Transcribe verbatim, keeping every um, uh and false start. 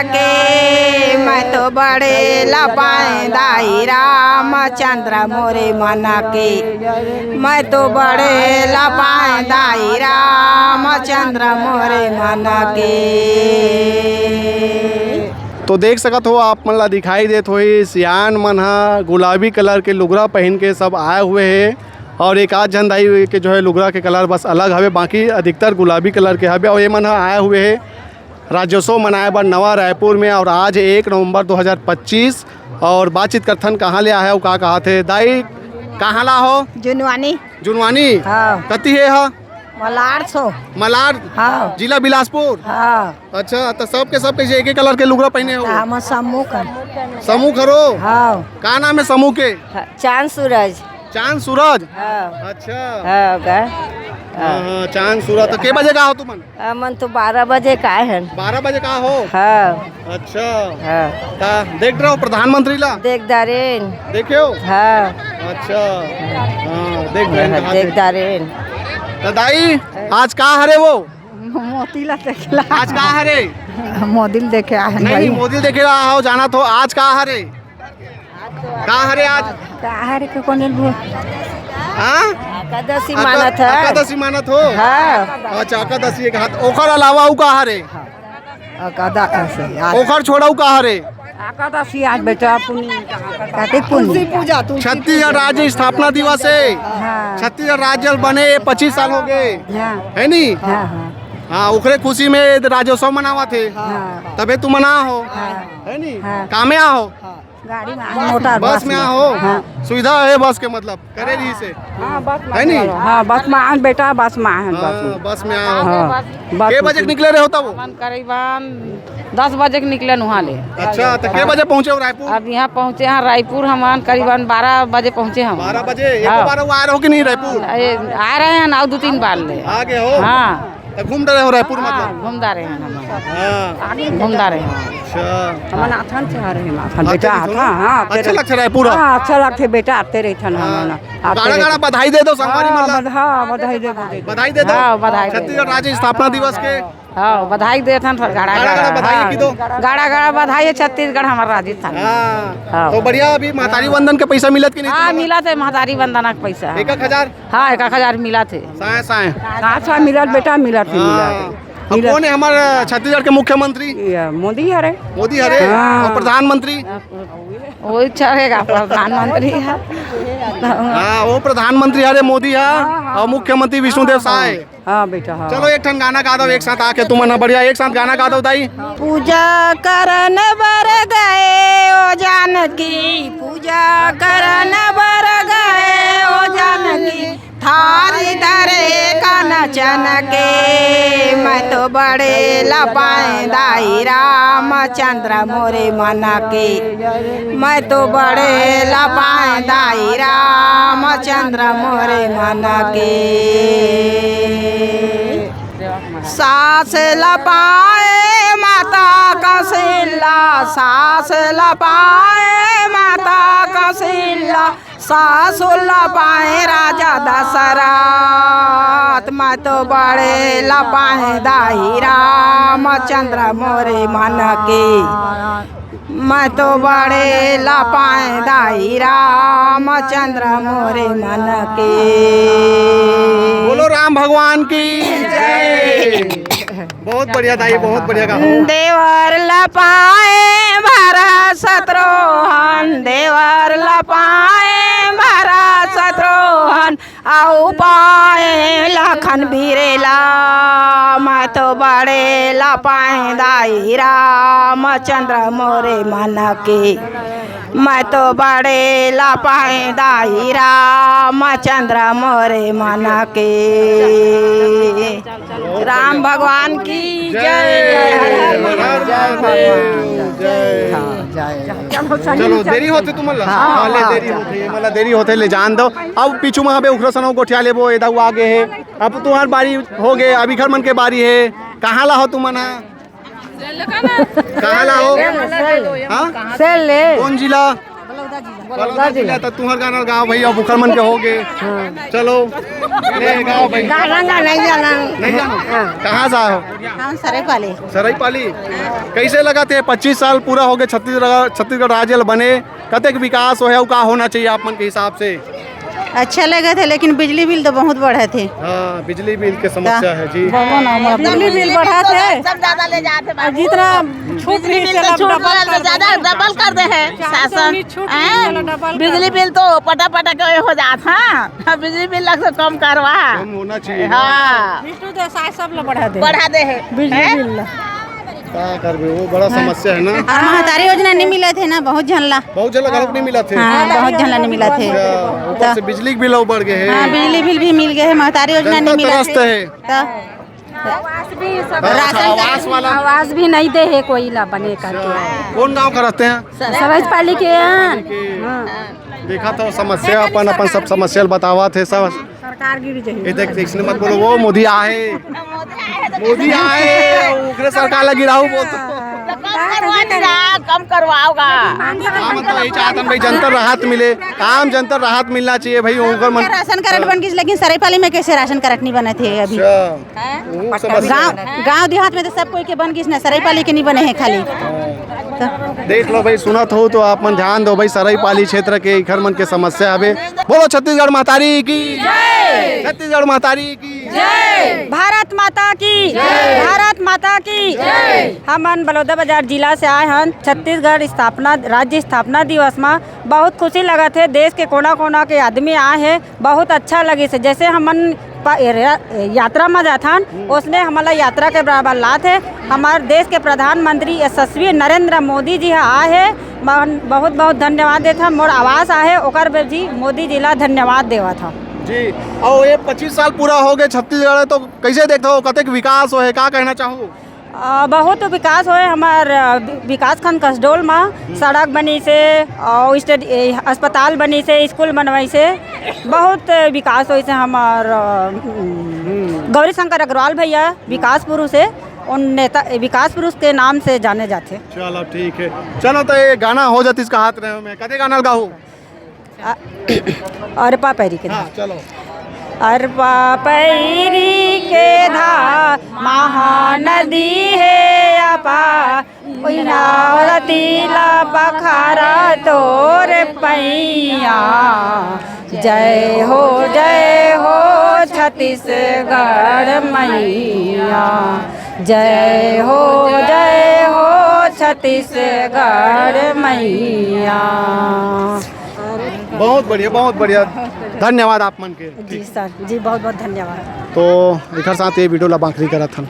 के, मैं तो बड़े लपाए दाई रामचंद्र मोरे मन के, मैं तो बड़े लपाए दाई रामचंद्र मोरे मन के। तो देख सकत हो, आप मन ला दिखाई देत होही, सियान मन ह गुलाबी कलर के लुगरा पहन के सब आए हुए हे। और एक आध झन दाई के जो है लुगरा के कलर बस अलग हवे, बाकी अधिकतर गुलाबी कलर के हवे। और ये मन ह आए हुए हे राज्योत्सव मनाए बर नवा रायपुर में, और आज एक नवंबर दो हज़ार पच्चीस। और बातचीत करथन कहाँ ले आए हो, का कहा थे दाई, कहाँ ला हो? जुनवानी। जुनवानी? हाँ। कति हे हा? मलाड सो। मलाड? हाँ। जिला बिलासपुर? हाँ। अच्छा, तो सबके सब कैसे एक ही कलर के लुगरा पहने हो? हाँ, हम समूह कर। समूह करो? हाँ। का नाम है समूह के? हाँ, चांद सूरज। चांद सूरज? हाँ। अच्छा। हाँ, का? हाँ, हाँ, चांद सूरज। तो के बजे का हो तुमन? हमन तो बारह बजे का आए हन। बारह बजे का हो? हाँ। अच्छा। हाँ। ता देख रहे हो प्रधानमंत्री ला? देख दारेन। देखे हो? हाँ। अच्छा। हाँ, देख रहे हैं, हाँ, कहाँ देख से? दारेन। तो दाई, आज का हरे वो? मोदी ला देखे ला। आज का हरे? मोदी ला देखे आए हन नहीं, भाई। नहीं, मोदी ला देखे ला आओ, जाना तो आज का हरे? का हरे आज? का हरे के कोने भू? हाँ? एकादशी एका-, मानत है। एकादशी मानत हो? हाँ। अच्छा, एकादशी एक हाथ। ओकर अलावा अउ का हरे? एकादशी आज। ओकर छोड़ा अउ का हरे? एकादशी आज बेटा, पुन-, कार्तिक पुन्नी। छत्तीसगढ़ राज्य स्थापना दिवस है। हाँ। छत्तीसगढ़ राज्य बने पच्चीस साल हो गए। हाँ। है नी? हाँ, हाँ। हाँ, ओकरे खुशी में राज्योत्सव मनावत हे। हाँ। तबे तू मना हो। हाँ। है नी? हाँ। कामे आ हो? गाड़ी में, मोटर बस बस में में। हो? हाँ। सुविधा है बस के, मतलब, करे रही से? हाँ, बस में है नी? आए। हाँ, बस में आए बेटा, बस में आए, बस हाँ, में। बस में आ हो। हाँ, बस के बजे के निकले रहे हो तब? हमन करीबन दस बजे के निकले उहाँ ले। अच्छा, तो के बजे पहुँचे हो रायपुर? अब यहाँ पहुँचे हैं रायपुर, हमन करीबन बारह बजे पहुँचे हम। बारह बजे? हाँ। एक बार वो आ रहे हो कि नहीं रायपुर? ए, आ रहे हैं ना, दो तीन बार ले। आ गए हो? हाँ। तो घूम रहे हो रायपुर हाँ, मतलब? घूमदा रहे हैं हम। हाँ। घूमदा रहे हैं। अच्छा। हमन आथन से आ रहे हैं, आथन हाँ, बेटा, तेरी आथन, सुनो। हाँ, अच्छा तेरे लगता है रायपुर? हाँ, अच्छा लगता है बेटा, आते रहे थन हाँ। हमन। आते गाड़ा रहे गाड़ा थन। बधाई दे दो संगवारी हाँ, मतलब। बध-, हाँ, बधाई दे दो, दे दो। बधाई दे दो। हाँ, बधाई दे छत्तीसगढ़ दो। राज्य स्थापना दिवस के। हाँ, बधाई दे थन, गाड़ा गाड़ा गाड़ा, गाड़ा बधाई हाँ। की दो। गाड़ा गाड़ा बधाई है छत्तीसगढ़ हमारा राजस्थान। हाँ। हाँ। तो बढ़िया, अभी महतारी वंदन के पैसा मिलत कि नहीं हाँ, तुम्हारा? मिलत है महतारी वंदना के पैसा। एक एक हजार? हाँ, एक एक हजार मिलत है। साए, साए। साए, साए मिलत बेटा, मिलत है, मिलत है। हाँ। अब मिलत। कौन है हमारा छत्तीसगढ़ के मुख्यमंत्री? ये मोदी हरे। मोदी हरे? हाँ। और प्रधानमंत्री? वही चढ़ेगा, प्रधानमंत्री है। हाँ, वो प्रधानमंत्री हरे मोदी है हाँ, हाँ, और मुख्यमंत्री विष्णुदेव साय। हाँ बेटा, हाँ। चलो एक ठन गाना गा दो एक साथ आके, तुमन ह बढ़िया एक साथ गाना गा दो दाई। पूजा करन बर गए ओ जानकी, पूजा करन बर गए ओ जानकी, थारी धरे कंचन के। मैं तो बड़े लपाए दाई रामचंद्र मोरे मन के, मैं तो बड़े लपाए दाई रामचंद्र मोरे मन के। सास लपाए माता कौशल्या, सास लपाए माता कौशल्या, सासु लपाए राजा दशरथ। मैं तो बड़े लपाए दाई रामचंद्र मोरे मन के, मैं तो बड़े लपाए दाई रामचंद्र मोरे मन के। बोलो राम भगवान की जय। बहुत बढ़िया दाई, बहुत बढ़िया गाओ। देवर लपाए भरत शत्रुघ्न, देवर लपाए भरत शत्रुघ्न, अउ पाए लखन बिरेला। मैं तो बड़े लपाए दाई रामचंद्र मोरे मन के, मैं तो बड़े लपाए दाई रामचंद्र मोरे मन के। राम भगवान की जय। जय। हर महादेव। जय। हाँ, जय। चलो, देरी होथे तुमन ला? हाँ, हाँ, ले, हाँ। देरी होथे, ये मला देरी होथे, ले जान दो। अब पीछू में हबे उखरो सनो गोठिया लेबो, एदा आगे हे। अब तुम्हार बारी हो गे, अभी घर मन के बारी हे। कहाँ ला हो तुमन हा? कहाँ ला हो? सेल। हाँ? सेल ले। कौन जिला? बलौदा जिला। त तुंहर गाना गाओ भैया, अब उखर मन के हो गे। हाँ। चलो, ले गाओ भाई। गाना गा नहीं जाना। नहीं जानो? हाँ। कहाँ से आए हो? हम सरईपाली। सरईपाली। कैसे लगथे? पच्चीस साल पूरा हो गे छत्तीसगढ़, छत्तीसगढ़ राज्य ल बने, कतेक विकास होहे अउ का होना चाहिए आप मन के हिसाब से? अच्छा लगथे, लेकिन बिजली बिल तो बहुत बढ़थे। हाँ, बिजली बिल के समस्या हे जी। बिजली बिल बढ़थे। सब ज्यादा ले जाथे अउ बाबू। जितना छूट रही से छूट रहा, ज्यादा डबल कर दे हे शासन। बिजली बिल तो पटा पटा के हो जात, हाँ। बिजली बिल लग से कम करवा। कम होना चाहिए। हाँ। बिट्टू देसाई सब ला बढ़ा दे। बढ़ा दे हे। बिजली बिल ला। का करबे, वो बड़ा समस्या हे ना। अउ महतारी योजना नहीं मिलथे ना, बहुत झन ला। बहुत झन ला घलोक नहीं मिलथे। हाँ, बहुत झन ला नहीं मिलथे। अच्छा, ऊपर से बिजली के बिल अउ बढ़ गे हे। हाँ, बिजली बिल भी मिल गे हे, महतारी योजना नहीं मिलथे। जनता त्रस्त हे। तो आवास भी सब अच्छा, राशन आवास वाला। आवास भी नहीं दे हे कोई ला बने करके। अच्छा, कौन गांव का रहते हैं? सरईपाली के हैं। हाँ। देखा तो समस्या, अपन अपन सब समस्या ल बतावत हे सब। सरकार गिर जाही। ये देख, देख, इसने मत बोलो, वो मोदी आए, मोदी आए, ओकरे सरकार ला गिराहू बोलत। कम करवाओगा। हाँ, मतलब यही चाहत हन भाई, जनता राहत मिले, आम जनता राहत मिलना चाहिए भाई, ओकर मन। राशन कार्ड बन गिस, लेकिन सरईपाली में कैसे राशन कार्ड नहीं बनथे अभी? अच्छा। वो समस्या। गांव, गांव देहात में तो सब कोई के बन गिस ना, सरईपाली के नहीं बने हे खाली। तो देख लो भाई, सुनत हो तो आप मन ध्यान दो भाई, सरईपाली क्षेत्र के इखर मन के समस्या हवे। बोलो छत्तीसगढ़ महतारी की जय। छत्तीसगढ़ महतारी की जय। भारत माता की जय। भारत माता की जय। हमन बलौदाबाजार जिला से आए हन। छत्तीसगढ़ स्थापना, राज्य स्थापना दिवस मा बहुत खुशी लगत हे। देश के कोना कोना के आदमी आए हे, बहुत अच्छा लगिस हे। जैसे हमन प-, रे-, यात्रा म जाथन, हम्म। ओसने हमन ला यात्रा के बराबर लात हे। हमर देश के प्रधानमंत्री यशस्वी नरेंद्र मोदी जी ह आए हे, मन बहुत बहुत धन्यवाद देथन। मोर आवास आहे, ओकर बर जी मोदी जी ला धन्यवाद देवत हन। जी, अउ ये पच्चीस साल पूरा हो गे छत्तीसगढ़, तो कैसे देखत हो, कतेक विकास होहे, का कहना चाहू? अ, बहुत विकास होए हमर, अ, वि-, विकास खंड कसडोल मा। हम्म। सड़क बनिस हे, अउ स्टेड-, ए, अस्पताल बनिस हे, स्कूल बनवाइस हे, बहुत विकास होइस हे हमर, अ, हम्म। गौरी शंकर अग्रवाल भैया विकास पुरुष हे, उन नेता, विकास पुरुष के नाम से जाने जाथे। चलो ठीक हे, चलो तो ये गाना हो जातिस का हाथ रहे में, कते गाना गाहू? अ-, अरपा पैरी के धार। हाँ, चलो। अरपा पैरी के धार, महानदी हे अपार, उइनावती ला पखारा तोर पैया। जय हो, जय हो छत्तीसगढ़ मैया, जय हो, जय हो छत्तीसगढ़ मैया। बहुत बढ़िया, बहुत बढ़िया। धन्यवाद आप मन के। जी सर, जी बहुत बहुत धन्यवाद। तो एकर साथ ये video ला बाखरी करत हन।